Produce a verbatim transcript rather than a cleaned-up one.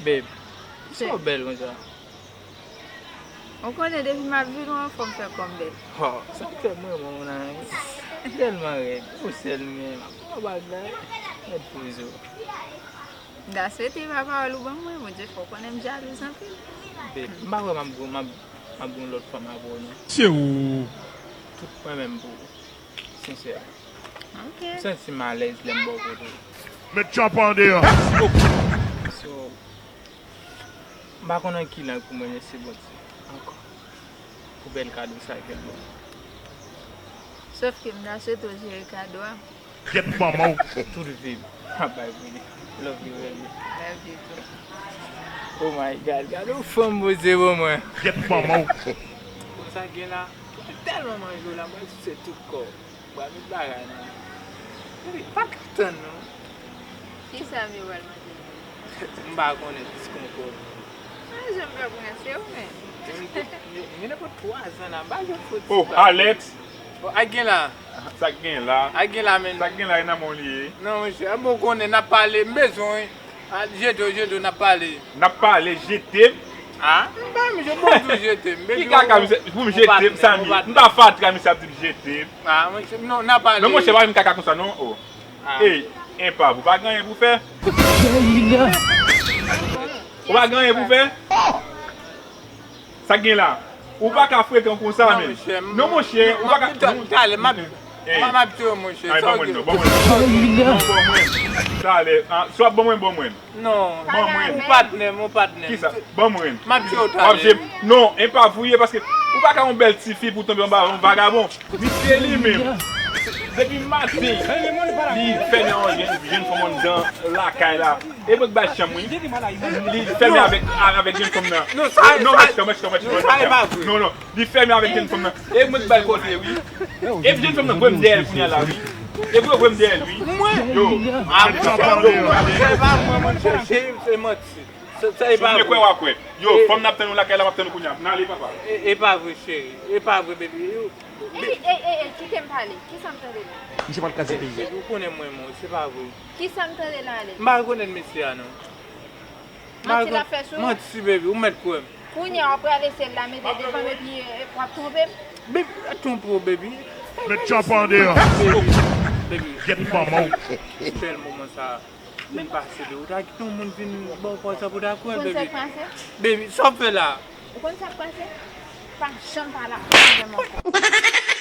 Babe, sa w bèl konsa? Ou konnen depi m ap vin ou anfòm fè kò m bèl. Ho, sa fè mwen bon nan. Tèlman rèd. Ou sèl m gen. Ou bagay. Rèd pou zo. M ta swete pa pawòl ou ban mwen, Bondye fè w konnen m jalouz anpil. Babe, m pa kwè m ap gon, m ap, m ap gon lòt fanm apre w non. Se ou. Tout mwen menm pou ou. Sensè. Ok. M santi m alèz lè m bò kote w. Met tchòp an deyò. So, m pa konn an ki lang pou m remèsye Bondye ankò pou bèl kado sa ke l ban m. Sòf ke m ta swete w jere kado a. Gyèt manman w. Tout vi m ap bay pou li. Love you, baby. Love you too. Oh my God, gade yon fanm Bondye ban mwen. Gyèt manman w. Konsa gen la, tèlman manje w la, mwen se tout kò. Bwa tout bagay nan. Epi, pa ka tann non. Kisa m yo pral manje? M pa konnen, piske m konnen. Mwen janm fè pran se ou menm. Gen nenpòt twa zan la, m pa janm fouti. Oh, Alex! Oh, ak gen la. Sa k gen la? Ak gen la, men. Sa k gen la, e nan men w li ye. Non, monchè, bon, konnen, n ap pale, m bezwen. Ah, jete w, jete w, n ap pale. N ap pale, jete m. Ah, m pa menm jan pou m di w jete m. Ki kaka misye, pou m jete m, Samy? M pa fatra misye ap di m jete m. Ah, monchè, non, n ap pale. Non, monchè, pa vin kaka konsa, non. Oh. Ey, enpav, ou pa gen anyen pou fè? Ou pa gen anyen pou fè? Sa k gen la? Ou pa ka frekan konsa, menm. Non, monchè, ou pa ka. Talè, m ap, m ap di w, monchè. Ay, ban mwen, non, ban mwen. Non, ban mwen. Talè, ah, si w ap ban mwen, ban mwen. Non. Ban mwen. Ou patnè m, ou patnè m. Kisa? Ban mwen. M ap di w talè. W ap jwe. Non, enpav ou ye, paske ou pa ka yon bèl tifi pou w tonbe anba yon vagabon. Misye li menm, depi maten, li fèmen yon jenn, jenn fanm anndan lakay la. E mwen k bay chanm, wi. Li fèmen avèk, avèk jenn fanm nan. Non, sa, non, sa, mèt, mèt, mèt, non, sa e pa vre. Non, non. Li fèmen avèk jenn fanm nan. E mwen k bay kote, wi. E jenn fanm nan, voye m dèyè l kounye a la, wi. E voye, voye m dèyè l, wi. Mwen? Yo. Ah, mwen, se pa mwen, mwen, se, se, se manti. Sa, sa e pa vre. Si w vle kwè, w a kwè. Yo, fanm nan ap tann ou lakay la, m ap tann ou kounye a. N ale, papa. E, e pa vre, cheri. E pa vre, baby. Ey, ey, ey, ey, kite m pale. Kisa m tande la? Misye pral kraze peyi a. Baby, ou konnen mwen, mwen, se pa vre. Kisa m tande la, Alex? M pa rekonèt mesye a, non. Manti l ap fè sou ou? Manti, baby, ou mèt kwè m. Kounye a, w ap rale syèl la, mete devan m epi, eh, w ap twonpe m? Baby, twonpe w, baby. Met tchòp an deyò. Baby, baby, gyèt manman w. Bèl moman sa. Vin pase, baby. Ou ta kite yon moun vin ba w pòz sa pou ta kwè, baby. Ou konn sa k pase? Baby, sa w fè la? Ou konn sa k pase? Pa janm pale ak yon nèg ankò.